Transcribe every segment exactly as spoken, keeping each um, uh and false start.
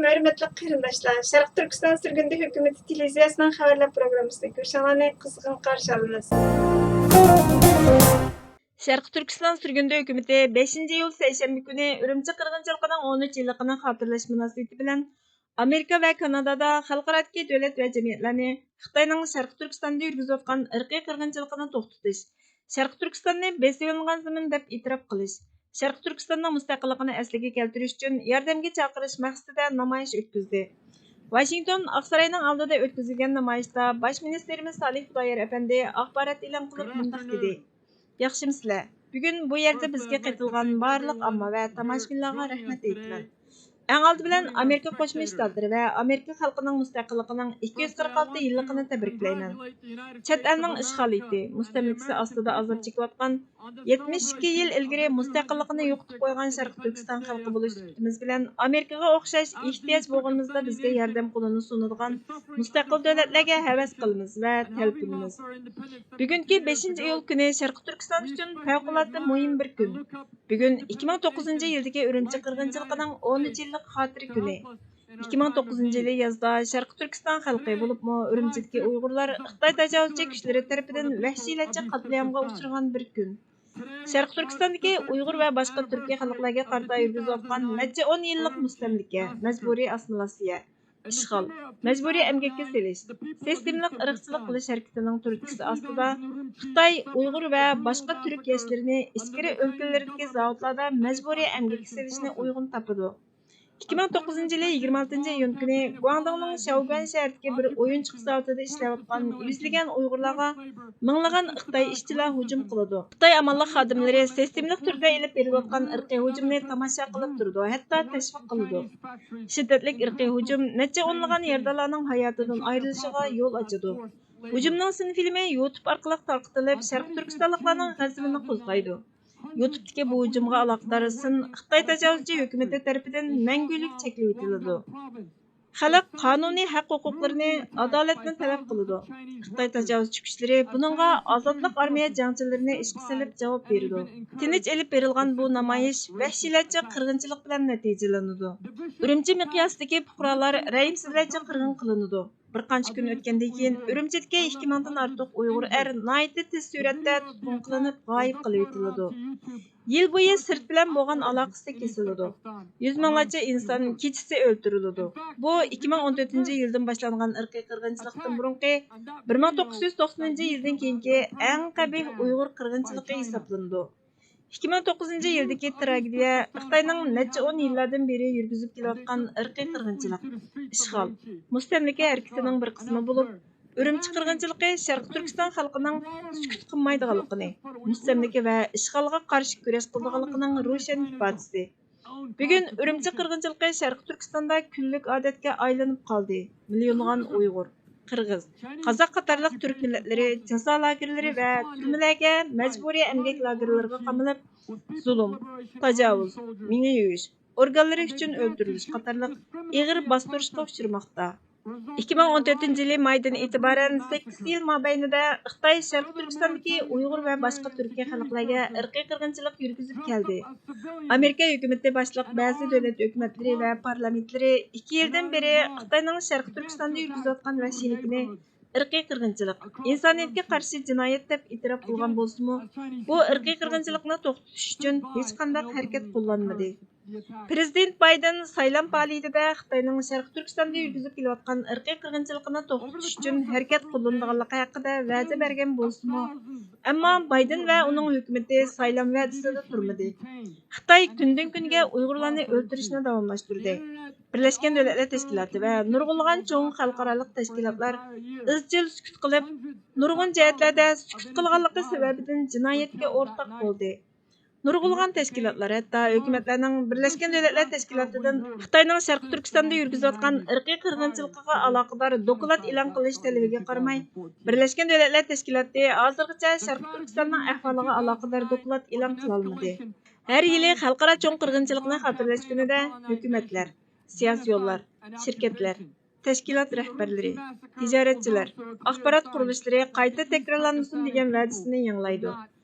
ھۆرمەتلىك قېرىنداشلار، شەرقىي تۈركىستان سۈرگۈندە ھۆكۈمىتى تېلېۋىزىيەسىنىڭ خەۋەرلەر پروگراممىسىنى كۆرۈشۈڭلارنى قىزغىن قارشى ئالىمىز. شەرقىي تۈركىستان سۈرگۈندە ھۆكۈمىتى بەشىنچى ئىيۇل سەيشەنبە كۈنى ئۈرۈمچى قىرغىنچىلىقىنىڭ ئون ئۈچ يىللىقىنى خاتىرىلەش مۇناسىۋىتى بىلەن ئامېرىكا ۋە كانادادا خەلقئارادىكى دۆلەت ۋە جەمئىيەتلەرنى خىتاينىڭ شەرقىي تۈركىستاندا يۈرگۈزۈۋاتقان ئىرقىي قىرغىنچىلىقىنى توختىتىش، شەرقىي تۈركىستاننى بېسىۋېلىنغان زېمىن دەپ ئېتىراپ قىلىش، شەرقىي تۈركىستاننىڭ مۇستەقىللىقىنى ئەسلىگە كەلتۈرۈش ئۈچۈن ياردەمگە چاقىرىش مەقسىتىدە نامايىش ئۆتكۈزدى. ۋاشىنگتون ئاقساراينىڭ ئالدىدا ئۆتكۈزۈلگەن نامايىشتا باش مىنىستىرىمىز سالىھ خۇدايار ئەپەندى ئاخبارات ئېلان قىلىپ مۇنداق دېدى: ياخشىمۇسىلەر؟ بۈگۈن بۇ يەردە بىزگە قېتىلغان بارلىق ئامما ۋە تاماشىبىنلارغا رەھمەت ئېيتىمەن. ئەڭ ئالدى بىلەن ئامېرىكا قوشما شتاتلىرى ۋە ئامېرىكا خەلقىنىڭ مۇستەقىللىقىنىڭ ئىككى يۈز قىرىق ئالتە يىللىقىنى تەبرىكلەيمەن. چەت ئەلنىڭ ئىشغالىيىتى، مۇستەملىكىسى ئاستىدا ئازاب چېكىۋاتقان، يەتمىش ئىككى يىل ئىلگىرى مۇستەقىللىقىنى يوقىتىپ قويغان شەرقىي تۈركىستان خەلقى بولۇش سۈپىتىمىز بىلەن ئامېرىكىغا ئوخشاش ئېھتىياج بولغىنىمىزدا بىزگە ياردەم قولىنى سۇنىدىغان مۇستەقىل دۆلەتلەرگە ھەۋەس قىلىمىز ۋە تەلپۈنىمىز. بۈگۈنكى بەشىنچى ئىيۇل كۈنى شەرقىي تۈركىستان ئۈچۈن پەۋقۇلئاددە مۇھىم بىر كۈن. بۈگۈن ئىككى مىڭ توققۇزىنچى يىلدىكى ئۈرۈمچى قىرغىنچىلىقىنىڭ ئونىنچى يىللىق خاتىرە كۈنى. ئىككى مىڭ توققۇزىنچى يىلى يازدا شەرقىي تۈركىستان خەلقى، بولۇپمۇ ئۈرۈمچىدىكى ئۇيغۇرلار خىتاي تاجاۋۇزچى كۈچلىرى تەرىپىدىن ۋەھشىيلەرچە قەتلىئامغا ئۇچرىغان بىر كۈن. شەرقىي تۈركىستاندىكى ئۇيغۇر ۋە باشقا تۈركىي خەلقلەرگە قارىتا يۈرگۈزۈلۈۋاتقان نەچچە ئون يىللىق مۇستەملىكە، مەجبۇرىي ئاسسىمىلياتسىيە، ئىشغال، مەجبۇرىي ئەمگەككە سېلىش، سىستېمىلىق ئىرقچىلىق قىلىش ھەرىكىتىنىڭ تۈرتكىسى ئاستىدا خىتاي ئۇيغۇر ۋە باشقا تۈرك ياشلىرىنى ئىچكىرى ئۆلكىلىرىدىكى زاۋۇتلاردا مەجبۇرىي ئەمگەككە سېلىشنى ئۇيغۇن تاپىدۇ. ئىككى مىڭ توققۇزىنچى يىلى يىگىرمە ئالتىنچى ئىيۇن كۈنى گۇاڭدۇڭنىڭ شياۋگۈەن شەھىرىدىكى بىر ئويۇنچۇق زاۋۇتىدا ئىشلەۋاتقان يۈزلىگەن ئۇيغۇرلارغا مىڭلىغان خىتاي ئىشچىلار ھۇجۇم قىلىدۇ. خىتاي ئامانلىق خادىملىرى سىستېمىلىق تۈردە ئېلىپ بېرىلىۋاتقان ئىرقىي ھۇجۇمنى تاماشا قىلىپ تۇرىدۇ، ھەتتا تەشۋىق قىلىدۇ. شىددەتلىك ئىرقىي ھۇجۇم نەچچە ئونلىغان يارىدارلارنىڭ ھاياتىدىن ئايرىلىشىغا يول ئاچىدۇ. ھۇجۇمنىڭ سىن فىلىمى يۇتۇب ئارقىلىق تارقىتىلىپ، شەرقىي تۈركىستانلىقلارنىڭ غەزىپىنى قوزغايدۇ. يۇتۇبتىكى بۇ ھۇجۇمغا ئالاقىدار سىن خىتاي تاجاۋۇزچى ھۆكۈمىتى تەرىپىدىن مەڭگۈلۈك چەكلىۋېتىلىدۇ. خەلق قانۇنىي ھەق-ھوقۇقلىرىنى، ئادالەتنى تەلەپ قىلىدۇ. خىتاي تاجاۋۇزچى كۈچلىرى بۇنىڭغا ئازادلىق ئارمىيە جەڭچىلىرىنى ئىشقا سېلىپ جاۋاب بېرىدۇ. تىنچ ئېلىپ بېرىلغان بۇ نامايىش ۋەھشىيلەرچە قىرغىنچىلىق بىلەن نەتىجىلىنىدۇ. ئۈرۈمچى مىقياسىدىكى پۇقرالار رەھىمسىزلەرچە قىرغىن قىلىنىدۇ. بىر قانچە كۈن ئۆتكەندىن كېيىن، ئۈرۈمچىدىكى ئىككى مىڭدىن ئارتۇق ئۇيغۇر ئەر ناھايىتى تېز سۈرئەتتە تۇتقۇن قىلىنىپ، غايىب قىلىۋېتىلىدۇ. يىل بويى سىرت بىلەن بولغان ئالاقىسى كېسىلىدۇ. يۈز مىڭلارچە ئىنسان كېچىسى ئۆلتۈرۈلىدۇ. بۇ ئىككى مىڭ ئون تۆتىنچى يىلدىن باشلانغان ئىرقىي قىرغىنچىلىقتىن بۇرۇنقى بىر مىڭ توققۇز يۈز توقسىنىنچى يىلدىن كېيىنكى ئەڭ قەبىھ ئۇيغۇر قىرغىنچىلىقى ھېسابلىنىدۇ. ئىككى مىڭ توققۇزىنچى يىلدىكى تراگېدىيە خىتاينىڭ نەچچە ئون يىللاردىن بېرى يۈرگۈزۈپ كېلىۋاتقان ئىرقىي قىرغىنچىلىق، ئىشغال، مۇستەملىكە ھەرىكىتىنىڭ بىر قىسمى بولۇپ، ئۈرۈمچى قىرغىنچىلىقى شەرقىي تۈركىستان خەلقىنىڭ سۈكۈت قىلمايدىغانلىقىنى، مۇستەملىكە ۋە ئىشغالغا قارشى كۈرەش قىلىدىغانلىقىنىڭ روشەن ئىپادىسى. بۈگۈن ئۈرۈمچى قىرغىنچىلىقى شەرقىي تۈركىستاندا كۈنلۈك ئادەتكە ئايلىنىپ قالدى. مىليونلىغان ئۇيغۇر، قىرغىز، قازاق قاتارلىق تۈرك مىللەتلىرى جازا لاگېرلىرى ۋە تۈرمىلەرگە، مەجبۇرىي ئەمگەك لاگېرلىرىغا قامىلىپ، زۇلۇم، تاجاۋۇز، مېڭە يۇيۇش، ئورگانلىرى ئۈچۈن ئۆلتۈرۈلۈش قاتارلىق ئېغىر باستۇرۇشقا ئۇچرىماقتا. ئىككى مىڭ ئون تۆتىنچى يىلى مايدىن ئېتىبارەن سەككىز يىل مابەينىدە خىتاي شەرقىي تۈركىستاندىكى ئۇيغۇر ۋە باشقا تۈركىي خەلقلەرگە ئىرقىي قىرغىنچىلىق يۈرگۈزۈپ كەلدى. ئامېرىكا ھۆكۈمىتى باشلىق بەزى دۆلەت ھۆكۈمەتلىرى ۋە پارلامېنتلىرى ئىككى يىلدىن بېرى خىتاينىڭ شەرقىي تۈركىستاندا يۈرگۈزۈۋاتقان ۋەھشىيلىكىنى ئىرقىي قىرغىنچىلىق، ئىنسانىيەتكە قارشى جىنايەت دەپ ئېتىراپ قىلغان بولسىمۇ، بۇ ئىرقىي قىرغىنچىلىقنى توختىتىش ئۈچۈن ھېچقانداق ھەرىكەت قوللانمىدى. پىرېزىدېنت بايدېن سايلام پائالىيىتىدە خىتاينىڭ شەرقىي تۈركىستاندا يۈرگۈزۈپ كېلىۋاتقان ئىرقىي قىرغىنچىلىقىنى توختىتىش ئۈچۈن ھەرىكەت قوللىنىدىغانلىقى ھەققىدە ۋەدە بەرگەن بولسىمۇ، ئەمما بايدېن ۋە ئۇنىڭ ھۆكۈمىتى سايلام ۋەدىسىدە تۇرمىدى. خىتاي كۈندىن-كۈنگە ئۇيغۇرلارنى ئۆلتۈرۈشنى داۋاملاشتۇردى. بىرلەشكەن دۆلەتلەر تەشكىلاتى ۋە نۇرغۇنلىغان چوڭ خەلقئارالىق تەشكىلاتلار ئىزچىل سۈكۈت قىلىپ، نۇرغۇن جەھەتلەردە سۈكۈت قىلغانلىقى سەۋەبىدىن جىنايەتكە ئورتاق بولدى. نۇرغۇنلىغان تەشكىلاتلار، ھەتتا ھۆكۈمەتلەرنىڭ بىرلەشكەن دۆلەتلەر تەشكىلاتىدىن خىتاينىڭ شەرقىي تۈركىستاندا يۈرگۈزۈۋاتقان ئىرقىي قىرغىنچىلىقىغا ئالاقىدار دوكلات ئېلان قىلىش تەلىپىگە قارىماي، بىرلەشكەن دۆلەتلەر تەشكىلاتى ھازىرغىچە شەرقىي تۈركىستاننىڭ ئەھۋالىغا ئالاقىدار دوكلات ئېلان قىلالمىدى. ھەر يىلى خەلقئارا چوڭ قىرغىنچىلىقنى خاتىرىلەش كۈنىدە ھۆكۈمەتلەر، سىياسىيونلار، شىركەتلەر، تەشكىلات رەھبەرلىرى، تىجارەتچىلەر، ئاخبارات قۇرۇلۇشلىرى قايتا تەكرارلانمىسۇن دېگەن ۋەدىسىنى يېڭىلايدۇ.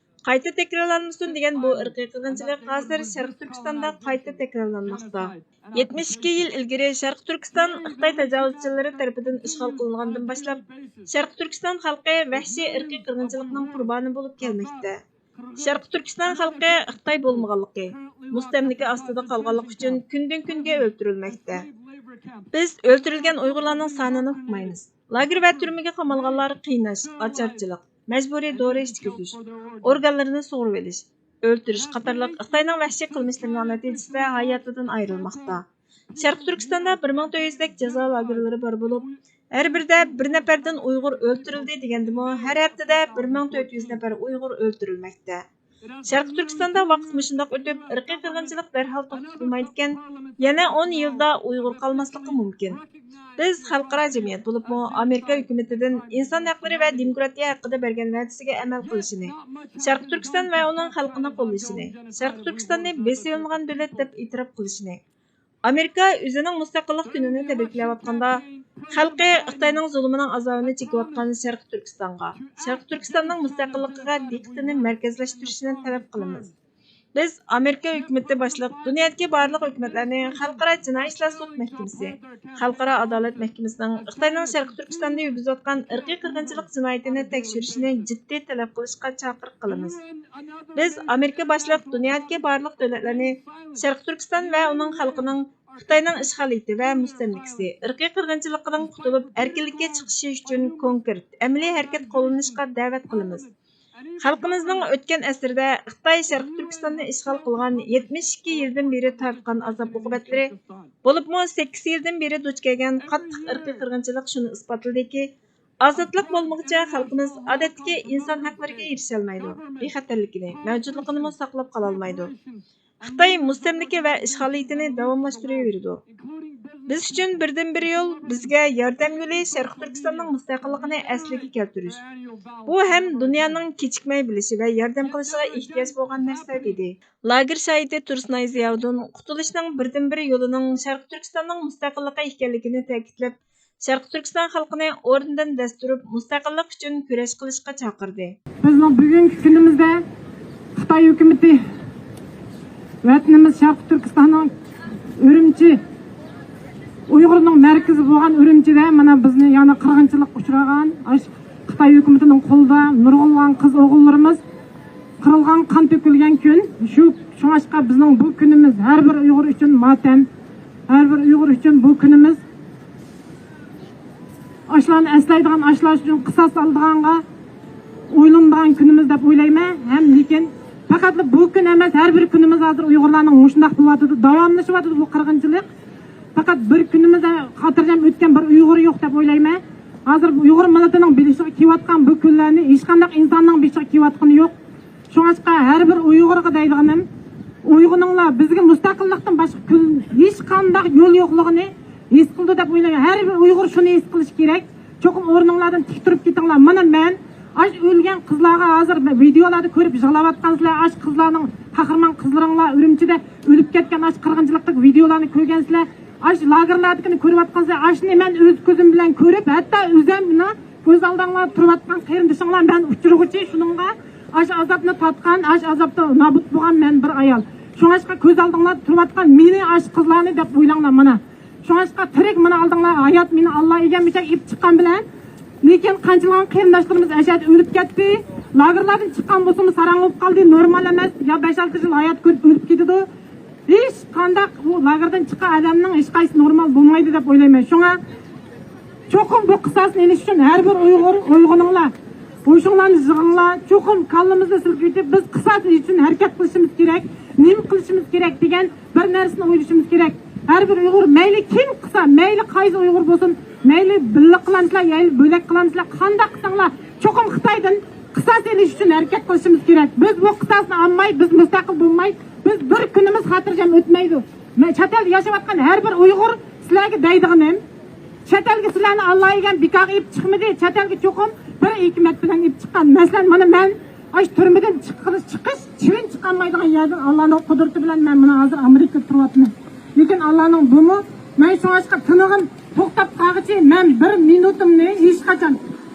قايتا تەكرارلانمىسۇن دېگەن بۇ ئىرقىي قىرغىنچىلىق ھازىر شەرقىي تۈركىستاندا قايتا تەكرارلانماقتا. يەتمىش ئىككى يىل ئىلگىرى شەرقىي تۈركىستان خىتاي تاجاۋۇزچىلىرى تەرىپىدىن ئىشغال قىلىنغاندىن باشلاپ، شەرقىي تۈركىستان خەلقى ۋەھشىي ئىرقىي قىرغىنچىلىقنىڭ قۇربانى بولۇپ كەلمەكتە. شەرقىي تۈركىستان خەلقى خىتاي بولمىغانلىقى، مۇستەملىكە ئاستىدا قالغانلىقى ئۈچۈن كۈندىن كۈنگە ئۆلتۈرۈلمەكتە. بىز ئۆلتۈرۈلگەن ئۇيغۇرلارنىڭ سانىنى ئۇقمايمىز. لاگېر ۋە تۈرمىگە قامالغانلار قىيناش، ئاچارچىلىق، مەجبۇرىي دورا ئىچكۈزۈش، ئورگانلىرىنى سۇغۇرۇۋېلىش، ئۆلتۈرۈش قاتارلىق خىتاينىڭ ۋەھشىي قىلمىشلىرىنىڭ نەتىجىسىدە ھاياتىدىن ئايرىلماقتا. شەرقىي تۈركىستاندا بىر مىڭ تۆت يۈزدەك جازا لاگېرلىرى بار بولۇپ، ھەر بىرىدە بىر نەپەردىن ئۇيغۇر ئۆلتۈرۈلدى دېگەندىمۇ، ھەر ھەپتىدە بىر مىڭ تۆت يۈز نەپەر ئۇيغۇر ئۆلتۈرۈلمەكتە. شەرقىي تۈركىستاندا ۋاقىت مۇشۇنداق ئۆتۈپ، ئىرقىي قىرغىنچىلىق دەرھال توختىتىلمايدىكەن، يەنە ئون يىلدا ئۇيغۇر قالماسلىقى مۇمكىن. بىز خەلقئارا جەمئىيەت، بولۇپمۇ ئامېرىكا ھۆكۈمىتىدىن ئىنسان ھەقلىرى ۋە دېموكراتىيە ھەققىدە بەرگەن ۋەدىسىگە ئەمەل قىلىشىنى، شەرقىي تۈركىستان ۋە ئۇنىڭ خەلقىنى قوللىشىنى، شەرقىي تۈركىستاننى بېسىۋېلىنغان دۆلەت دەپ ئېتىراپ قىلىشىنى، ئامېرىكا ئۆزىنىڭ مۇستەقىللىق كۈنىنى تەبرىكلەۋاتقاندا، خەلقى خىتاينىڭ زۇلۇمىنىڭ ئازابىنى چېكىۋاتقان شەرقىي تۈركىستانغا، شەرقىي تۈركىستاننىڭ مۇستەقىللىقىغا دىققىتىنى مەركەزلەشتۈرۈشىنى تەلەپ قىلىمىز. بىز ئامېرىكا ھۆكۈمىتى باشلىق دۇنيادىكى بارلىق ھۆكۈمەتلەرنى خەلقئارا جىنايى ئىشلار سوت مەھكىمىسى، خەلقئارا ئادالەت مەھكىمىسىنىڭ خىتاينىڭ شەرقىي تۈركىستاندا يۈرگۈزۈۋاتقان ئىرقىي قىرغىنچىلىق جىنايىتىنى تەكشۈرۈشىنى جىددىي تەلەپ قىلىشقا چاقىرىق قىلىمىز. بىز ئامېرىكا باشلىق دۇنيادىكى بارلىق دۆلەتلەرنى شەرقىي تۈركىستان ۋە ئۇنىڭ خەلقىنىڭ خىتاينىڭ ئىشغالىيىتى ۋە مۇستەملىكىسى، ئىرقىي قىرغىنچىلىقىدىن قۇتۇلۇپ، ئەركىنلىككە چىقىشى ئۈچۈن كونكرېت، ئەمەلىي ھەرىكەت قوللىنىشقا دەۋەت قىلىمىز. خەلقىمىزنىڭ ئۆتكەن ئەسىردە خىتاي شەرقىي تۈركىستاننى ئىشغال قىلغان يەتمىش ئىككى يىلدىن بېرى تارتقان ئازاب-ئوقۇبەتلىرى، بولۇپمۇ سەككىز يىلدىن بېرى دۇچ كەلگەن قاتتىق ئىرقىي قىرغىنچىلىق شۇنى ئىسپاتلىدىكى، ئازادلىق بولمىغۇچە خەلقىمىز ئادەتتىكى ئىنسان ھەقلىرىگە ئېرىشەلمەيدۇ، بىخەتەرلىكىنى، مەۋجۇتلۇقىنىمۇ ساقلاپ قالالمايدۇ. خىتاي مۇستەملىكە ۋە ئىشغالىيىتىنى داۋاملاشتۇرۇۋېرىدۇ. بىز ئۈچۈن بىردىنبىر يول، بىزگە ياردەم يولى شەرقىي تۈركىستاننىڭ مۇستەقىللىقىنى ئەسلىگە كەلتۈرۈش. بۇ ھەم دۇنيانىڭ كېچىكمەي بىلىشى ۋە ياردەم قىلىشىغا ئېھتىياج بولغان نەرسە، دېدى. لاگېر شاھىتى تۇرسۇنئاي زىياۋۇدۇن قۇتۇلۇشنىڭ بىردىنبىر يولىنىڭ شەرقىي تۈركىستاننىڭ مۇستەقىللىقى ئىكەنلىكىنى تەكىتلەپ، شەرقىي تۈركىستان خەلقىنى ئورنىدىن دەس تۇرۇپ، مۇستەقىللىق ئۈچۈن كۈرەش قىلىشقا چاقىردى. بىزنىڭ بۈگۈنكى كۈنىمىزدە خىتاي ھۆكۈمىتى ۋەتىنىمىز شەرقىي تۈركىستاننىڭ ئۈرۈمچى، ئۇيغۇرنىڭ مەركىزى بولغان ئۈرۈمچىدە مانا بىزنى يەنە قىرغىنچىلىققا ئۇچرىغان، ئاشۇ خىتاي ھۆكۈمىتىنىڭ قولىدا نۇرغۇنلىغان قىز ئوغۇللىرىمىز قىرىلغان، قان تۆكۈلگەن كۈن. شۇ، شۇڭاشقا بىزنىڭ بۇ كۈنىمىز ھەر بىر ئۇيغۇر ئۈچۈن ماتەم، ھەر بىر ئۇيغۇر ئۈچۈن بۇ كۈنىمىز ئاشۇلارنى ئەسلەيدىغان، ئاشۇلار ئۈچۈن قىساس ئالىدىغانغا ئويلىنىدىغان كۈنىمىز دەپ ئويلايمەن. ھەم لېكىن پەقەتلا بۇ كۈن ئەمەس، ھەر بىر كۈنىمىز ھازىر ئۇيغۇرلارنىڭ مۇشۇنداق بولۇۋاتىدۇ، داۋاملىشىۋاتىدۇ بۇ قىرغىنچىلىق. پەقەت بىر كۈنىمىزدە خاتىرجەم ئۆتكەن بىر ئۇيغۇر يوق دەپ ئويلايمەن. ھازىر ئۇيغۇر مىللىتىنىڭ بېشىغا كېلىۋاتقان بۇ كۈنلەرنى ھېچقانداق ئىنساننىڭ بېشىغا كېلىۋاتقىنى يوق. شۇڭاشقا ھەر بىر ئۇيغۇرغا دەيدىغىنىم، ئويغىنىڭلار، بىزگە مۇستەقىللىقتىن باشقا كۈن، ھېچقانداق يول يوقلۇقىنى ھېس قىلىدۇ دەپ ئويلايمەن. ھەر بىر ئۇيغۇر شۇنى ھېس قىلىشى كېرەك. چوقۇم ئورنۇڭلاردىن تىك تۇرۇپ كېتىڭلار. مانا مەن ئاشۇ ئۆلگەن قىزلارغا ھازىر ۋىدېئولاردا كۆرۈپ يىغلاۋاتقانسىلەر. ئاشۇ قىزلارنىڭ، قەھرىمان قىزلىرىڭلار ئۈرۈمچىدە ئۆلۈپ كەتكەن ئاشۇ قىرغىنچىلىقتىكى ۋىدېئولارنى كۆرگەنسىلەر. ئاشۇ لاگېرلاردىكىنى كۆرۈۋاتقانسىلەر. ئاشۇنى مەن ئۆز كۆزۈم بىلەن كۆرۈپ، ھەتتا ئۆزۈم مانا كۆز ئالدىڭلاردا تۇرۇۋاتقان قېرىندىشىڭلار مەن ئۇچرىغۇچى شۇنىڭغا ئاشۇ ئازابنى تارتقان، ئاشۇ ئازابتا نابۇت بولغان مەن بىر ئايال. شۇڭاشقا كۆز ئالدىڭلاردا تۇرۇۋاتقان مېنى ئاشۇ قىزلارنى دەپ ئويلاڭلار مانا. شۇڭاشقا تىرىك مانا ئالدىڭلار ھايات مېنى ئاللا ئىگەم بىچەك ئېلىپ چىققان بىلەن، لېكىن قانچىلىغان قېرىنداشلىرىمىز ئەشەدە ئۆلۈپ كەتتى. لاگېرلاردىن چىققان بولسىمۇ ساراڭ بولۇپ قالدى، نورمال ئەمەس، يا بەش-ئالتە يىل ھايات كۆرۈپ ئۆلۈپ كېتىدۇ. ھېچقانداق ئۇ لاگېردىن چىققان ئادەمنىڭ ھېچقايسىسى نورمال بولمايدۇ دەپ ئويلايمەن. شۇڭا چوقۇم بۇ قىساسنى ئېلىش ئۈچۈن ھەر بىر ئۇيغۇر ئويغىنىڭلار، ھوشۇڭلارنى يىغىڭلار. چوقۇم كاللىمىزنى سىلكىۋېتىپ، بىز قىساس ئېلىش ئۈچۈن ھەرىكەت قىلىشىمىز كېرەك. نېمە قىلىشىمىز كېرەك دېگەن بىر نەرسىنى ئويلىشىمىز كېرەك. ھەر بىر ئۇيغۇر، مەيلى كىم قىلسا، مەيلى قايسى ئۇيغۇر بولسۇن، مەيلى بىللە قىلامسىلەر يا بۆلەك قىلامسىلەر، قانداق قىلساڭلار، چوقۇم خىتايدىن قىساس ئېلىش ئۈچۈن ھەرىكەت قىلىشىمىز كېرەك. بىز بۇ قىساسنى ئالماي، بىز مۇستەقىل بولماي، بىز بىر كۈنىمىز خاتىرجەم ئۆتمەيدۇ. مەن چەت ئەلدە ياشاۋاتقان ھەر بىر ئۇيغۇر، سىلەرگە دەيدىغىنىم، چەت ئەلگە سىلەرنى ئاللا يېگەن بىكارغا ئېلىپ چىقمىدى. چەت ئەلگە چوقۇم بىر ھېكمەت بىلەن ئېلىپ چىققان. مەسىلەن، مانا مەن ئاشۇ تۈرمىدىن چىقىش، چىقىش، چىۋىن چىقالمايدىغان يەردىن ئاللانىڭ قۇدرىتى بىلەن مەن مانا ھازىر ئامېرىكىدا تۇرۇۋاتىمەن. لېكىن ئاللانىڭ بۇمۇ، مەن شۇڭاشقا تىنىغىم توختاپ قالغۇچە مەن بىر مىنۇتۇمنى ھېچقاچان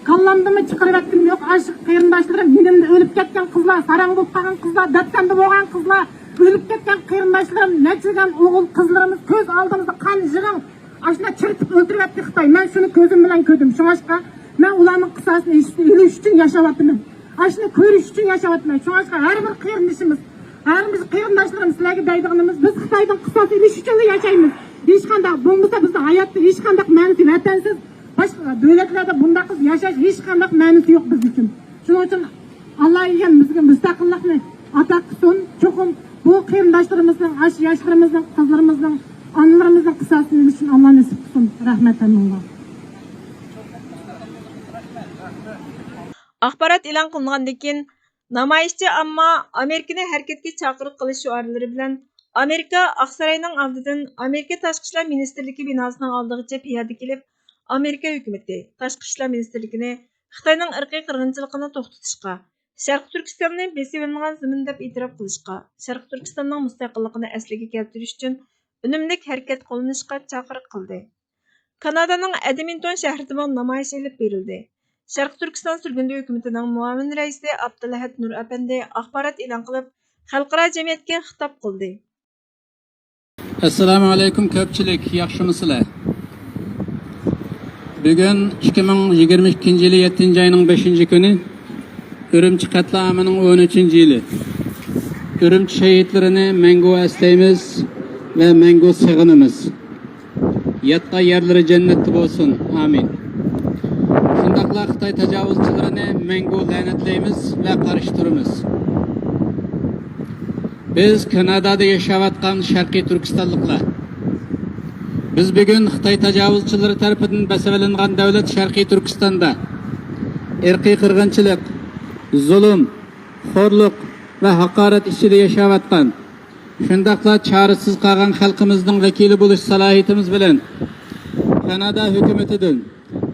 كاللامدىنمۇ چىقىرىۋەتكىنىم يوق. ئاشۇ قېرىنداشلىرىم يېنىمدا ئۆلۈپ كەتتى. قىزلار، ساراڭ بولۇپ قالغان قىزلار، دەپسەندە بولغان قىزلار، ئۆلۈپ كەتكەن قېرىنداشلىرىم، نەچچىگەن ئوغۇل قىزلىرىمىز كۆز ئالدىمىزدا قان، يىغىڭ، ئاشۇنداق چىرىتىپ ئۆلتۈرۈۋەتتى خىتاي. مەن شۇنى كۆزۈم بىلەن كۆردۈم. شۇڭاشقا مەن ئۇلارنىڭ قىساسىنى ئېلىش، ئېلىش ئۈچۈن ياشاۋاتىمەن. ئاشۇنى كۆرۈش ئۈچۈن ياشاۋاتىمەن. شۇڭاشقا ھەر بىر قېرىندىشىمىز، ھەر بىر قېرىنداشلىرىم، سىلەرگە دەيدىغىنىمىز، بىز خىتايدىن قىساس ئېلىش ئۈچۈنلا ياشايمىز. ھېچقانداق بولمىسا، بىزنىڭ ھاياتتا ھېچقانداق مەنىسى، ۋەتەنسىز باشقا دۆلەتلەردە بۇنداق قىلىپ ياشاش ھېچقانداق مەنىسى يوق بىز ئۈچۈن. شۇنىڭ ئۈچۈن ئاللا يەنە بىزگە مۇستەقىللىقنى ئاتا قىلسۇن. چوقۇم بۇ قېرىنداشلىرىمىزنىڭ، ئاشۇ ياشلىرىمىزنىڭ، قىزلىرىمىزنىڭ، ئانىلىرىمىزنىڭ قىساسىنى ئېلىش ئۈچۈن ئاللا نېسىپ قىلسۇن. رەھمەت ھەممىڭلارغا. ئاخبارات ئېلان قىلىنغاندىن كېيىن، نامايىشچى ئامما ئامېرىكىنى ھەرىكەتكە چاقىرىق قىلىش شوئارلىرى بىلەن ئامېرىكا ئاقساراينىڭ ئالدىدىن ئامېرىكا تاشقى ئىشلار مىنىستىرلىكى بىناسىنىڭ ئالدىغىچە پىيادە كېلىپ، ئامېرىكا ھۆكۈمىتى، تاشقى ئىشلار مىنىستىرلىكىنى خىتاينىڭ ئىرقىي قىرغىنچىلىقىنى توختىتىشقا، شەرقىي تۈركىستاننى بېسىۋېلىنغان زېمىن دەپ ئېتىراپ قىلىشقا، شەرقىي تۈركىستاننىڭ مۇستەقىللىقىنى ئەسلىگە كەلتۈرۈش ئۈچۈن ئۈنۈملۈك ھەرىكەت قوللىنىشقا چاقىرىق قىلدى. كانادانىڭ ئەدمىنتون شەھىرىدىمۇ نامايىش ئېلىپ بېرىلدى. شەرقىي تۈركىستان سۈرگۈندە ھۆكۈمىتىنىڭ مۇئاۋىن رەئىسى ئابدۇلئەھەت نۇر ئەپەندى ئاخبارات ئېلان قىلىپ، خەلقئارا جەمئىيەتكە خىتاب قىلدى. ئەسسالامۇ ئەلەيكۇم كۆپچىلىك، ياخشىمۇسىلەر؟ بۈگۈن ئىككى مىڭ يىگىرمە ئىككىنچى يىلى يەتتىنچى ئاينىڭ بەشىنچى كۈنى، ئۈرۈمچى قەتلىئامىنىڭ ئون ئۈچىنچى يىلى. ئۈرۈمچى شېھىتلىرىنى مەڭگۈ ئەسلەيمىز ۋە مەڭگۈ سېغىنىمىز. ياتقان يەرلىرى جەننەتتە بولسۇن. ئامىن. شۇنداقلا خىتاي تاجاۋۇزچىلىرىنى مەڭگۈ لەنەتلەيمىز ۋە قارشى تۇرىمىز. بىز كانادادا ياشاۋاتقان شەرقىي تۈركىستانلىقلار. بىز بۈگۈن خىتاي تاجاۋۇزچىلىرى تەرىپىدىن بېسىۋېلىنغان دۆلەت شەرقىي تۈركىستاندا ئىرقىي قىرغىنچىلىق، زۇلۇم، خورلۇق ۋە ھاقارەت ئىچىدە ياشاۋاتقان، شۇنداقلا چارىسىز قالغان خەلقىمىزنىڭ ۋەكىلى بولۇش سالاھىيىتىمىز بىلەن كانادا ھۆكۈمىتىدىن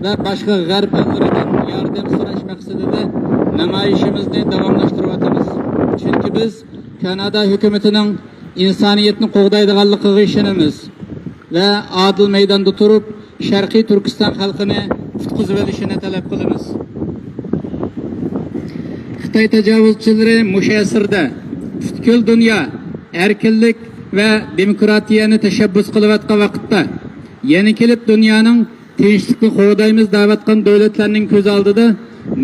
ۋە باشقا غەرب ئەللىرىدىن ياردەم سوراش مەقسىتىدە نامايىشىمىزنى داۋاملاشتۇرۇۋاتىمىز. چۈنكى بىز كانادا ھۆكۈمىتىنىڭ ئىنسانىيەتنى قوغدايدىغانلىقىغا ئىشىنىمىز ۋە ئادىل مەيداندا تۇرۇپ، شەرقىي تۈركىستان خەلقىنى قۇتقۇزۇۋېلىشىنى تەلەپ قىلىمىز. خىتاي تاجاۋۇزچىلىرى مۇشۇ ئەسىردە پۈتكۈل دۇنيا ئەركىنلىك ۋە دېموكراتىيەنى تەشەببۇس قىلىۋاتقان ۋاقىتتا، يەنە كېلىپ دۇنيانىڭ تىنچلىقنى قوغدايمىز دەۋاتقان دۆلەتلەرنىڭ كۆز ئالدىدا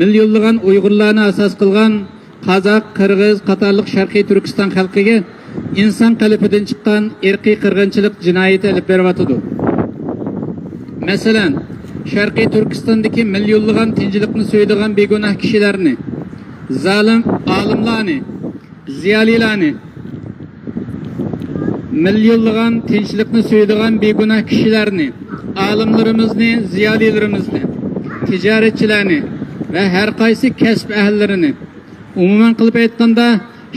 مىليونلىغان ئۇيغۇرلارنى ئاساس قىلغان قازاق، قىرغىز قاتارلىق شەرقىي تۈركىستان خەلقىگە ئىنسان قەلبىدىن چىققان ئىرقىي قىرغىنچىلىق جىنايىتى ئېلىپ بېرىۋاتىدۇ. مەسىلەن، شەرقىي تۈركىستاندىكى مىليونلىغان تىنچلىقنى سۆيىدىغان بىگۇناھ كىشىلەرنى، زالىم ئالىملارنى، زىيالىيلارنى، مىليونلىغان تىنچلىقنى سۆيىدىغان بىگۇناھ كىشىلەرنى، ئالىملىرىمىزنى، زىيالىيلىرىمىزنى، تىجارەتچىلەرنى ۋە ھەر قايسى كەسىپ ئەھلىلىرىنى، ئومۇمەن قىلىپ ئېيتقاندا،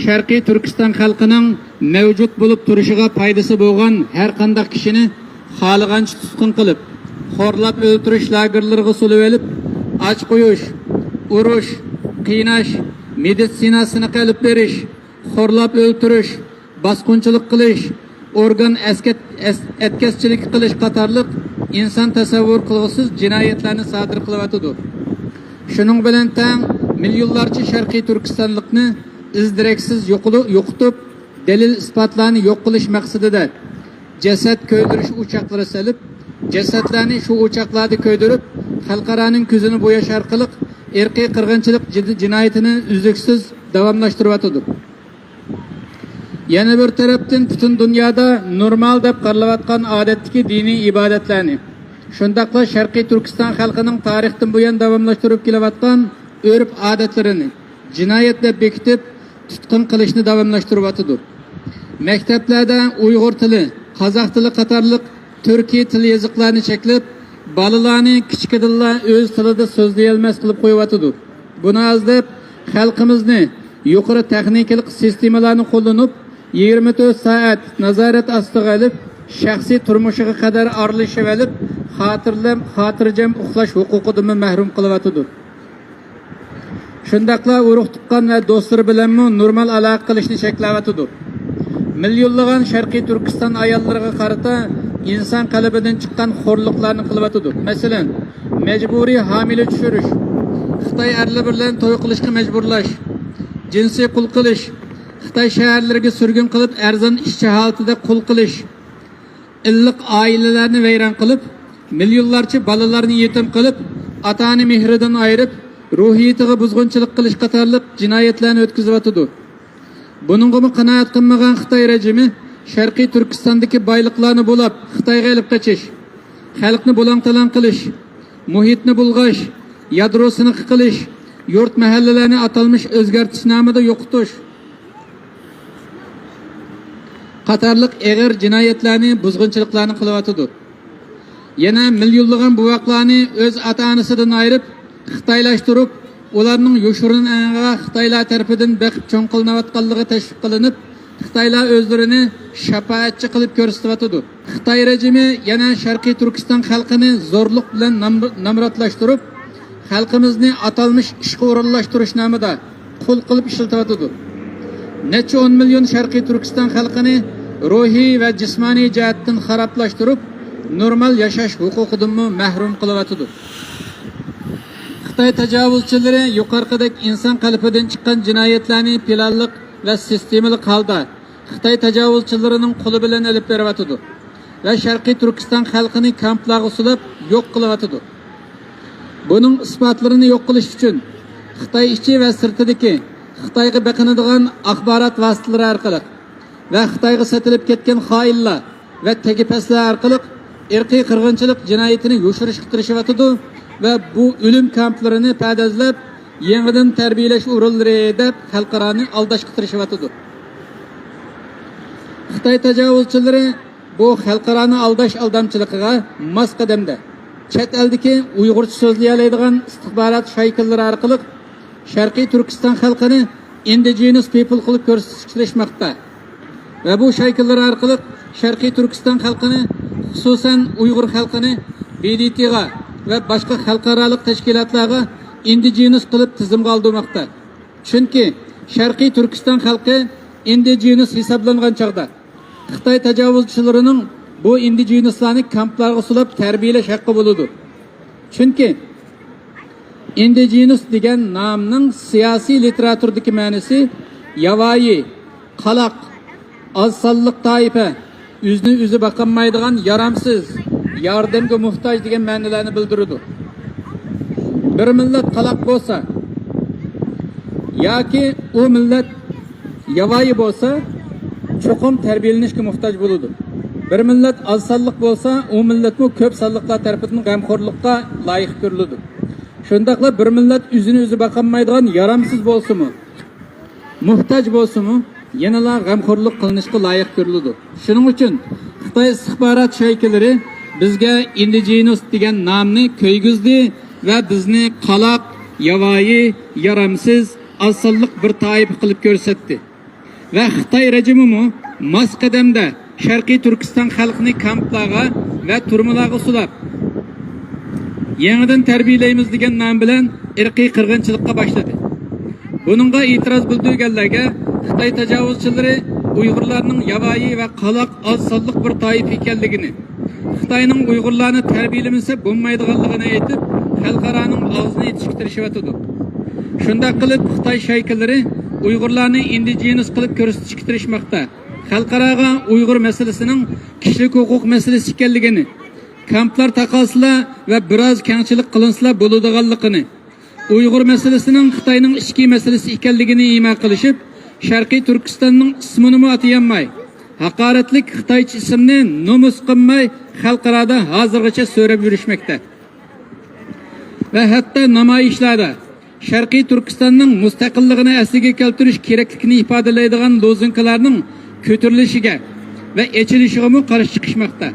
شەرقىي تۈركىستان خەلقىنىڭ مەۋجۇت بولۇپ تۇرۇشىغا پايدىسى بولغان ھەر قانداق كىشىنى خالىغانچە تۇتقۇن قىلىپ، خورلاپ ئۆلتۈرۈش لاگېرلىرىغا سولىۋېلىپ، ئاچ قويۇش، ئۇرۇش، قىيناش، مېدىتسىنا سىنىقى ئېلىپ بېرىش، خورلاپ ئۆلتۈرۈش، باسقۇنچىلىق قىلىش، ئورگان ئەسكەت-، ئەس-، ئەتكەسچىلىكى قىلىش قاتارلىق ئىنسان تەسەۋۋۇر قىلغۇسىز جىنايەتلەرنى سادىر قىلىۋاتىدۇ. شۇنىڭ بىلەن تەڭ، مىليونلارچە شەرقىي تۈركىستانلىقنى ئىز-دېرەكسىز يوقىلى-، يوقىتىپ، دەلىل-ئىسپاتلارنى يوق قىلىش مەقسىتىدە جەسەت كۆيدۈرۈش ئوچاقلىرى سېلىپ، جەسەتلەرنى شۇ ئوچاقلاردا كۆيدۈرۈپ، خەلقئارانىڭ كۆزىنى بوياش ئارقىلىق ئىرقىي قىرغىنچىلىق جىد-، جىنايىتىنى ئۈزلۈكسىز داۋاملاشتۇرۇۋاتىدۇ. يەنە بىر تەرەپتىن، پۈتۈن دۇنيادا نورمال دەپ قارىلىۋاتقان ئادەتتىكى دىنىي ئىبادەتلەرنى، شۇنداقلا شەرقىي تۈركىستان خەلقىنىڭ تارىختىن بۇيان داۋاملاشتۇرۇپ كېلىۋاتقان ئۆرپ-ئادەتلىرىنى جىنايەت دەپ بېكىتىپ، تۇتقۇن قىلىشنى داۋاملاشتۇرۇۋاتىدۇ. مەكتەپلەردە ئۇيغۇر تىلى، قازاق تىلى قاتارلىق تۈركىي تىل يېزىقلارنى چەكلەپ، بالىلارنى كىچىكىدىنلا ئۆز تىلىدا سۆزلىيەلمەس قىلىپ قويۇۋاتىدۇ. بۇنى ئاز دەپ، خەلقىمىزنى يۇقىرى تېخنىكىلىق سىستېمىلارنى قوللىنىپ، يىگىرمە تۆت سائەت نازارەت ئاستىغا ئېلىپ، شەخسىي تۇرمۇشىغا قەدەر ئارىلىشىۋېلىپ، خاتىرلەم-، خاتىرجەم ئۇخلاش ھوقۇقىدىنمۇ مەھرۇم قىلىۋاتىدۇ. شۇنداقلا ئۇرۇق-تۇغقان ۋە دوستلىرى بىلەنمۇ نورمال ئالاقە قىلىشنى چەكلەۋاتىدۇ. مىليونلىغان شەرقىي تۈركىستان ئاياللىرىغا قارىتا ئىنسان قەلبىدىن چىققان خورلۇقلارنى قىلىۋاتىدۇ. مەسىلەن، مەجبۇرىي ھامىلە چۈشۈرۈش، خىتاي ئەرلىرى بىلەن توي قىلىشقا مەجبۇرلاش، جىنسىي قۇل قىلىش، خىتاي شەھەرلىرىگە سۈرگۈن قىلىپ، ئەرزان ئىشچى ھالىتىدە قۇل قىلىش، ئىللىق ئائىلىلەرنى ۋەيران قىلىپ، مىليونلارچە بالىلارنى يېتىم قىلىپ، ئاتا-ئانا مېھرىدىن ئايرىپ، روھىيىتىغا بۇزغۇنچىلىق قىلىش قاتارلىق جىنايەتلەرنى ئۆتكۈزۈۋاتىدۇ. بۇنىڭغىمۇ قانائەت قىلمىغان خىتاي رېجىمى شەرقىي تۈركىستاندىكى بايلىقلارنى بۇلاپ، خىتايغا ئېلىپ قېچىش، خەلقنى بۇلاڭ-تالاڭ قىلىش، مۇھىتنى بۇلغاش، يادرو سىنىقى قىلىش، يۇرت-مەھەللىلەرنى ئاتالمىش ئۆزگەرتىش نامىدا يوقىتىش قاتارلىق ئېغىر جىنايەتلەرنى، بۇزغۇنچىلىقلارنى قىلىۋاتىدۇ. يەنە مىليونلىغان بوۋاقلارنى ئۆز ئاتا-ئانىسىدىن ئايرىپ، خىتايلاشتۇرۇپ، ئۇلارنىڭ يوشۇرۇن ئېڭىغا خىتايلار تەرىپىدىن بېقىپ چوڭ قىلىنىۋاتقانلىقى تەشۋىق قىلىنىپ، خىتايلار ئۆزلىرىنى شاپائەتچى قىلىپ كۆرسىتىۋاتىدۇ. خىتاي رېجىمى يەنە شەرقىي تۈركىستان خەلقىنى زورلۇق بىلەن نام-، نامراتلاشتۇرۇپ، خەلقىمىزنى ئاتالمىش ئىشقا ئورۇنلاشتۇرۇش نامىدا قۇل قىلىپ ئىشلىتىۋاتىدۇ. نەچچە ئون مىليون شەرقىي تۈركىستان خەلقىنى روھىي ۋە جىسمانىي جەھەتتىن خارابلاشتۇرۇپ، نورمال ياشاش ھوقۇقىدىنمۇ مەھرۇم قىلىۋاتىدۇ. خىتاي تاجاۋۇزچىلىرى يۇقىرىقىدەك ئىنسان قەلبىدىن چىققان جىنايەتلەرنى پىلانلىق ۋە سىستېمىلىق ھالدا خىتاي تاجاۋۇزچىلىرىنىڭ قولى بىلەن ئېلىپ بېرىۋاتىدۇ ۋە شەرقىي تۈركىستان خەلقىنى كامپلارغا سولاپ يوق قىلىۋاتىدۇ. بۇنىڭ ئىسپاتلىرىنى يوق قىلىش ئۈچۈن خىتاي ئىچى ۋە سىرتىدىكى خىتايغا بېقىنىدىغان ئاخبارات ۋاسىتىلىرى ئارقىلىق ۋە خىتايغا سېتىلىپ كەتكەن خائىنلار ۋە تېگى پەسلەر ئارقىلىق ئىرقىي قىرغىنچىلىق جىنايىتىنى يوشۇرۇشقا تىرىشىۋاتىدۇ ۋە بۇ ئۆلۈم كامپلىرىنى پەدەزلەپ، يېڭىدىن تەربىيەلەش ئورۇنلىرى دەپ خەلقئارانى ئالداشقا تىرىشىۋاتىدۇ. خىتاي تاجاۋۇزچىلىرى بۇ خەلقئارانى ئالداش ئالدامچىلىقىغا ماس قەدەمدە چەت ئەلدىكى ئۇيغۇرچە سۆزلىيەلەيدىغان ئىستىخبارات شايكىلىرى ئارقىلىق شەرقىي تۈركىستان خەلقىنى indigenous people قىلىپ كۆرسىتىشكە تىرىشماقتا ۋە بۇ شايكىلىرى ئارقىلىق شەرقىي تۈركىستان خەلقىنى، خۇسۇسەن ئۇيغۇر خەلقىنى، بى دى تىغا ۋە باشقا خەلقئارالىق تەشكىلاتلارغا indigenous قىلىپ تىزىمغا ئالدۇرماقتا. چۈنكى شەرقىي تۈركىستان خەلقى indigenous ھېسابلانغان چاغدا، خىتاي تاجاۋۇزچىلىرىنىڭ بۇ ئىندىجېنۇسلارنى كامپلارغا سولاپ تەربىيەلەش ھەققى بولىدۇ. چۈنكى ئىندىجېنۇس دېگەن نامنىڭ سىياسىي لىتېراتۇرىدىكى مەنىسى ياۋايى، قالاق، ئاز سانلىق تائىپە، ئۆزىنى ئۆزى باقالمايدىغان، يارامسىز، ياردەمگە موھتاج دېگەن مەنىلەرنى بىلدۈرىدۇ. بىر مىللەت قالاق بولسا ياكى ئۇ مىللەت ياۋايى بولسا، چوقۇم تەربىيەلىنىشكە موھتاج بولىدۇ. بىر مىللەت ئاز سانلىق بولسا، ئۇ مىللەتمۇ كۆپ سانلىقلار تەرىپىدىن غەمخورلۇققا لايىق كۆرۈلىدۇ. شۇنداقلا بىر مىللەت ئۆزىنى ئۆزى باقالمايدىغان، يارامسىز بولسىمۇ، موھتاج بولسىمۇ، يەنىلا غەمخورلۇق قىلىنىشقا لايىق كۆرۈلىدۇ. شۇنىڭ ئۈچۈن خىتاي ئىستىخبارات شايكىلىرى بىزگە ئىندىجېنۇس دېگەن نامنى كۆيگۈزدى ۋە بىزنى قالاق، ياۋايى، يارامسىز، ئاز سانلىق بىر تائىپە قىلىپ كۆرسەتتى. ۋە خىتاي رېجىمىمۇ ماس قەدەمدە شەرقىي تۈركىستان خەلقىنى كامپلارغا ۋە تۈرمىلەرگە سولاپ، يېڭىدىن تەربىيەلەيمىز دېگەن نام بىلەن ئىرقىي قىرغىنچىلىققا باشلىدى. بۇنىڭغا ئېتىراز بىلدۈرگەنلەرگە خىتاي تاجاۋۇزچىلىرى ئۇيغۇرلارنىڭ ياۋايى ۋە قالاق ئاز سانلىق بىر تائىپە ئىكەنلىكىنى، خىتاينىڭ ئۇيغۇرلارنى تەربىيەلىمىسە بولمايدىغانلىقىنى ئېيتىپ، خەلقئارانىڭ ئاغزىنى ئېتىشكە تىرىشىۋاتىدۇ. شۇنداق قىلىپ، خىتاي شايكىلىرى ئۇيغۇرلارنى ئىندىجېنۇس قىلىپ كۆرسىتىشكە تىرىشماقتا. خەلقئاراغا ئۇيغۇر مەسىلىسىنىڭ كىشىلىك ھوقۇق مەسىلىسى ئىكەنلىكىنى، كامپلار تاقالسىلا ۋە بىراز كەڭچىلىك قىلىنسىلا بولىدىغانلىقىنى، ئۇيغۇر مەسىلىسىنىڭ خىتاينىڭ ئىچكى مەسىلىسى ئىكەنلىكىنى ئىما قىلىشىپ، شەرقىي تۈركىستاننىڭ ئىسمىنىمۇ ئاتىيالماي، ھاقارەتلىك خىتايچە ئىسىمنى نومۇس قىلماي، خەلقئارادا ھازىرغىچە سۆرەپ يۈرۈشمەكتە. ۋە ھەتتا نامايىشلاردا شەرقىي تۈركىستاننىڭ مۇستەقىللىقىنى ئەسلىگە كەلتۈرۈش كېرەكلىكىنى ئىپادىلەيدىغان لوزۇنكىلارنىڭ كۆتۈرۈلۈشىگە ۋە ئېچىلىشىغىمۇ قارشى چىقىشماقتا.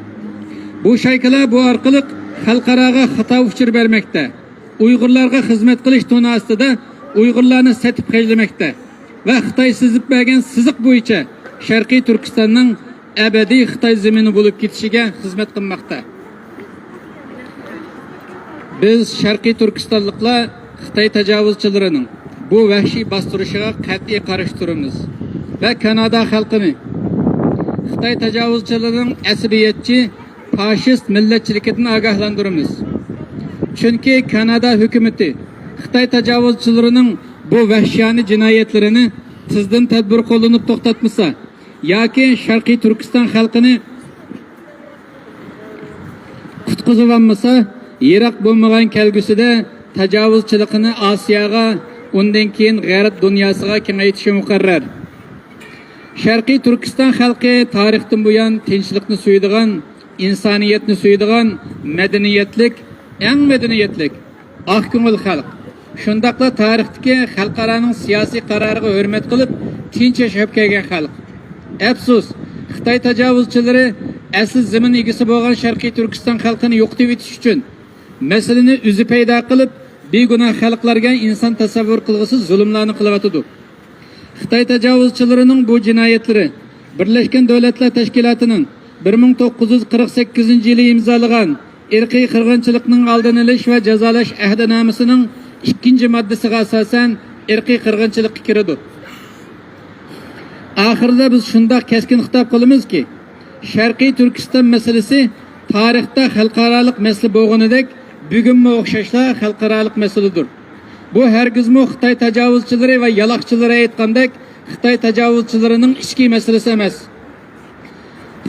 بۇ شايكىلار بۇ ئارقىلىق خەلقئاراغا خاتا ئۇچۇر بەرمەكتە. ئۇيغۇرلارغا خىزمەت قىلىش تونى ئاستىدا ئۇيغۇرلارنى سېتىپ خەجلىمەكتە ۋە خىتاي سىزىپ بەرگەن سىزىق بويىچە شەرقىي تۈركىستاننىڭ ئەبەدىي خىتاي زېمىنى بولۇپ كېتىشىگە خىزمەت قىلماقتا. بىز شەرقىي تۈركىستانلىقلار خىتاي تاجاۋۇزچىلىرىنىڭ بۇ ۋەھشىي باستۇرۇشىغا قەتئىي قارشى تۇرىمىز ۋە كانادا خەلقىنى خىتاي تاجاۋۇزچىلىرىنىڭ ئەسەبىيەتچى، فاشىست مىللەتچىلىكىدىن ئاگاھلاندۇرىمىز. چۈنكى كانادا ھۆكۈمىتى خىتاي تاجاۋۇزچىلىرىنىڭ بۇ ۋەھشىيانە جىنايەتلىرىنى تېزدىن تەدبىر قوللىنىپ توختاتمىسا ياكى شەرقىي تۈركىستان خەلقىنى قۇتقۇزۇۋالمىسا، يىراق بولمىغان كەلگۈسىدە تاجاۋۇزچىلىقىنى ئاسىياغا، ئۇندىن كېيىن غەرب دۇنياسىغا كېڭەيتىشى مۇقەررەر. شەرقىي تۈركىستان خەلقى تارىختىن بۇيان تىنچلىقنى سۆيىدىغان، ئىنسانىيەتنى سۆيىدىغان، مەدەنىيەتلىك، ئەڭ مەدەنىيەتلىك، ئاق كۆڭۈل خەلق. شۇنداقلا تارىختىكى خەلقئارانىڭ سىياسىي قارارىغا ھۆرمەت قىلىپ، تىنچ ياشاپ كەلگەن خەلق. ئەپسۇس، خىتاي تاجاۋۇزچىلىرى ئەسلى زېمىن ئىگىسى بولغان شەرقىي تۈركىستان خەلقىنى يوقىتىۋېتىش ئۈچۈن، مەسىلىنى ئۆزى پەيدا قىلىپ، بىگۇناھ خەلقلەرگە ئىنسان تەسەۋۋۇر قىلغۇسىز زۇلۇملارنى قىلىۋاتىدۇ. خىتاي تاجاۋۇزچىلىرىنىڭ بۇ جىنايەتلىرى بىرلەشكەن دۆلەتلەر تەشكىلاتىنىڭ بىر مىڭ توققۇز يۈز قىرىق سەككىزىنچى يىلى ئىمزالىغان ئىرقىي قىرغىنچىلىقنىڭ ئالدىنى ئېلىش ۋە جازالاش ئەھدىنامىسىنىڭ ئىككىنچى ماددىسىغا ئاساسەن ئىرقىي قىرغىنچىلىققا كىرىدۇ. ئاخىرىدا بىز شۇنداق كەسكىن خىتاب قىلىمىزكى، شەرقىي تۈركىستان مەسىلىسى تارىختا خەلقئارالىق مەسىلە بولغىنىدەك، بۈگۈنمۇ ئوخشاشلا خەلقئارالىق مەسىلىدۇر. بۇ ھەرگىزمۇ خىتاي تاجاۋۇزچىلىرى ۋە يالاقچىلىرى ئېيتقاندەك خىتاي تاجاۋۇزچىلىرىنىڭ ئىچكى مەسىلىسى ئەمەس.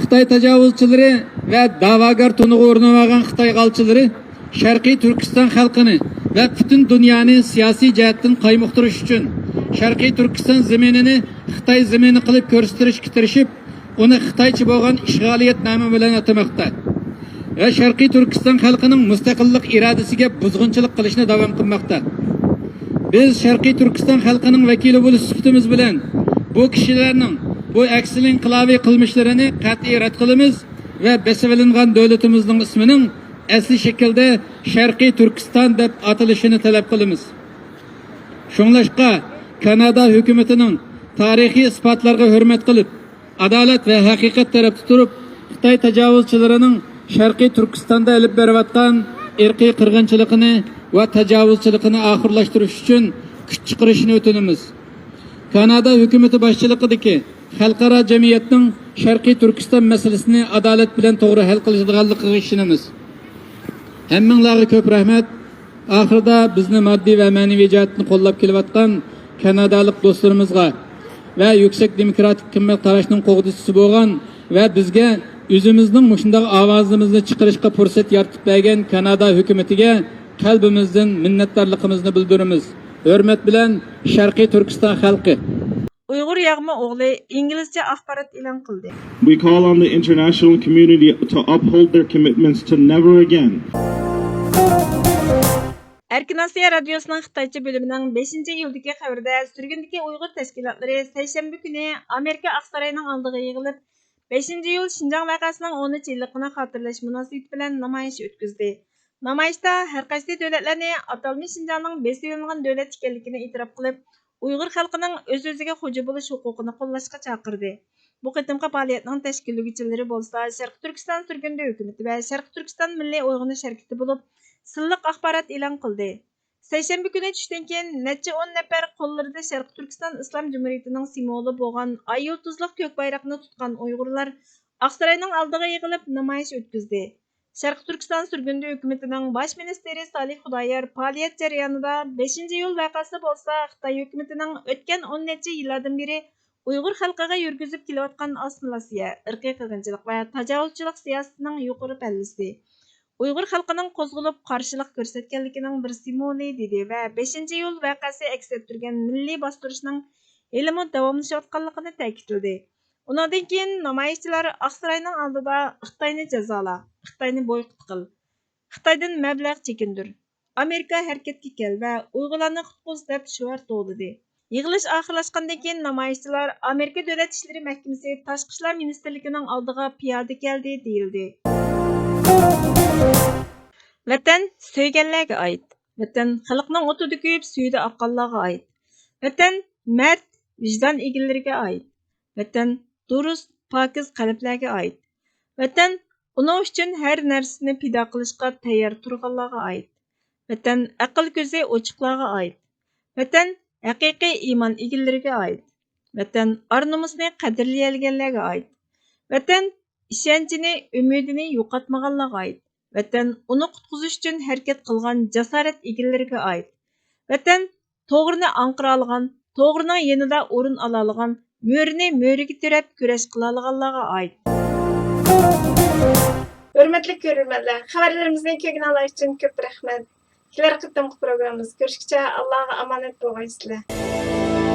خىتاي تاجاۋۇزچىلىرى ۋە دەۋاگەر تونىغا ئورىنىۋالغان خىتاي غالچىلىرى شەرقىي تۈركىستان خەلقىنى ۋە پۈتۈن دۇنيانى سىياسىي جەھەتتىن قايمۇقتۇرۇش ئۈچۈن شەرقىي تۈركىستان زېمىنىنى خىتاي زېمىنى قىلىپ كۆرسىتىرىشكە تىرىشىپ، ئۇنى خىتايچە بولغان ئىشغالىيەت نامى بىلەن ئاتىماقتا ۋە شەرقىي تۈركىستان خەلقىنىڭ مۇستەقىللىق ئىرادىسىگە بۇزغۇنچىلىق قىلىشنى داۋام قىلماقتا. بىز شەرقىي تۈركىستان خەلقىنىڭ ۋەكىلى بولۇش سۈپىتىمىز بىلەن بۇ كىشىلەرنىڭ بۇ ئەكسىل ئىنقىلابىي قىلمىشلىرىنى قەتئىي رەت قىلىمىز ۋە بېسىۋېلىنغان دۆلىتىمىزنىڭ ئىسمىنىڭ ئەسلى شەكىلدە شەرقىي تۈركىستان دەپ ئاتىلىشىنى تەلەپ قىلىمىز. شۇڭلاشقا، كانادا ھۆكۈمىتىنىڭ تارىخىي ئىسپاتلارغا ھۆرمەت قىلىپ، ئادالەت ۋە ھەقىقەت تەرەپتە تۇرۇپ، خىتاي تاجاۋۇزچىلىرىنىڭ شەرقىي تۈركىستاندا ئېلىپ بېرىۋاتقان ئىرقىي قىرغىنچىلىقىنى ۋە تاجاۋۇزچىلىقىنى ئاخىرلاشتۇرۇش ئۈچۈن كۈچ چىقىرىشىنى ئۆتۈنىمىز. كانادا ھۆكۈمىتى باشچىلىقىدىكى خەلقئارا جەمئىيەتنىڭ شەرقىي تۈركىستان مەسىلىسىنى ئادالەت بىلەن توغرا ھەل قىلىشىدىغانلىقىغا ئىشىنىمىز. ھەممىڭلارغا كۆپ رەھمەت. ئاخىرىدا بىزنى ماددىي ۋە مەنىۋى جەھەتتىن قوللاپ كېلىۋاتقان كانادالىق دوستلىرىمىزغا ۋە يۈكسەك دېموكراتىك قىممەت قاراشنىڭ قوغدىغۇچىسى بولغان ۋە بىزگە ئۆزىمىزنىڭ مۇشۇنداق ئاۋازىمىزنى چىقىرىشقا پۇرسەت يارىتىپ بەرگەن كانادا ھۆكۈمىتىگە قەلبىمىزدىن مىننەتدارلىقىمىزنى بىلدۈرىمىز. ھۆرمەت بىلەن، شەرقىي تۈركىستان خەلقى. ئۇيغۇر ياغما ئوغلى ئىنگلىزچە ئاخبارات ئېلان قىلدى. We call on the international community to uphold their commitments to never again. ئەركىن ئاسىيا رادىيوسىنىڭ خىتايچە بۆلۈمىنىڭ بەشىنچى ئىيۇلدىكى خەۋىرىدە، سۈرگۈندىكى ئۇيغۇر تەشكىلاتلىرى سەيشەنبە كۈنى ئامېرىكا ئاقساراينىڭ ئالدىغا يىغىلىپ، بەشىنچى ئىيۇل شىنجاڭ ۋەقەسىنىڭ ئونىنچى يىللىقىنى خاتىرىلەش مۇناسىۋىتى بىلەن نامايىش ئۆتكۈزدى. نامايىشتا ھەر قايسى دۆلەتلەرنى ئاتالمىش شىنجاڭنىڭ بېسىۋېلىنغان دۆلەت ئىكەنلىكىنى ئېتىراپ قىلىپ، ئۇيغۇر خەلقىنىڭ ئۆز-ئۆزىگە خوجا بولۇش ھوقۇقىنى قوللاشقا چاقىردى. بۇ قېتىمقى پائالىيەتنىڭ تەشكىللىگۈچىلىرى بولسا شەرقىي تۈركىستان سۈرگۈندە ھۆكۈمىتى ۋە شەرقىي تۈركىستان مىللىي ئويغىنىش ھەرىكىتى بولۇپ، سىنلىق ئاخبارات ئېلان قىلدى. سەيشەنبە كۈنى چۈشتىن كېيىن نەچچە ئون نەپەر قوللىرىدا شەرقىي تۈركىستان ئىسلام جۇمھۇرىيىتىنىڭ سىمۋولى بولغان ئاي يۇلتۇزلۇق كۆك بايراقنى تۇتقان ئۇيغۇرلار ئاقساراينىڭ ئالدىغا يىغىلىپ نامايىش ئۆتكۈزدى. شەرقىي تۈركىستان سۈرگۈندە ھۆكۈمىتىنىڭ باش مىنىستىرى سالىھ خۇدايار پائالىيەت جەريانىدا بەشىنچى ئىيۇل ۋەقەسى بولسا خىتاي ھۆكۈمىتىنىڭ ئۆتكەن ئون نەچچە يىللاردىن بېرى ئۇيغۇر خەلقىگە يۈرگۈزۈپ كېلىۋاتقان ئاسسىمىلياتسىيە، ئىرقىي قىرغىنچىلىق ۋە تاجاۋۇزچىلىق سىياسىتىنىڭ يۇقىرى پەللىسى، ئۇيغۇر خەلقىنىڭ قوزغىلىپ قارشىلىق كۆرسەتكەنلىكىنىڭ بىر سىمۋولى، دېدى ۋە بەشىنچى ئىيۇل ۋەقەسى ئەكس ئەتتۈرگەن مىللىي باستۇرۇشنىڭ ھېلىمۇ داۋاملىشىۋاتقانلىقىنى تەكىتلىدى. ئۇنىڭدىن كېيىن نامايىشچىلار ئاقساراينىڭ ئالدىدا خىتاينى جازالا، خىتاينى بويكوت قىل، خىتايدىن مەبلەغ چېكىندۈر، ئامېرىكا ھەرىكەتكە كەل ۋە ئۇيغۇرلارنى قۇتقۇز دەپ شوئار توۋلىدى. يىغىلىش ئاخىرلاشقاندىن كېيىن نامايىشچىلار ئامېرىكا دۆلەت ئىشلىرى مەھكىمىسى تاشقى ئىشلار مىنىستىرلىكىنىڭ ئالدىغا پىيادە كەلدى، دېيىلدى. ۋەتەن سۆيگەنلەرگە ئائىت. ۋەتەن خەلقنىڭ ئوتىدا كۆيۈپ، سۈيىدە ئاققانلارغا ئائىت. ۋەتەن مەرد ۋىجدان ئىگىلىرىگە ئائىت. ۋەتەن دۇرۇس، پاكىز قەلبلەرگە ئائىت. ۋەتەن ئۇنىڭ ئۈچۈن ھەر نەرسىنى پىدا قىلىشقا تەييار تۇرغانلارغا ئائىت. ۋەتەن ئەقىل كۆزى ئوچۇقلارغا ئائىت. ۋەتەن ھەقىقىي ئىمان ئىگىلىرىگە ئائىت. ۋەتەن ئار-نومۇسنى قەدىرلىيەلىگەنلەرگە ئائىت. ۋەتەن ئىشەنچىنى، ئۈمىدىنى يوقاتمىغانلارغا ئائىت. ۋەتەن ئۇنى قۇتقۇزۇش ئۈچۈن ھەرىكەت قىلغان جاسارەت ئىگىلىرىگە ئائىت. ۋەتەن توغرىنى ئاڭقىرالىغان، توغرىنىڭ يېنىدا ئورۇن ئالالىغان، مۆرىنى مۆرىگە تىرەپ كۈرەش قىلالىغانلارغا ئائىت. ھۆرمەتلىك كۆرۈرمەنلەر، خەۋەرلىرىمىزنى كۆرگىنىڭلار ئۈچۈن كۆپ رەھمەت. كېلەر قېتىمقى پروگراممىمىزدا كۆرۈشكىچە ئاللاغا ئامانەت بولغايسىلەر.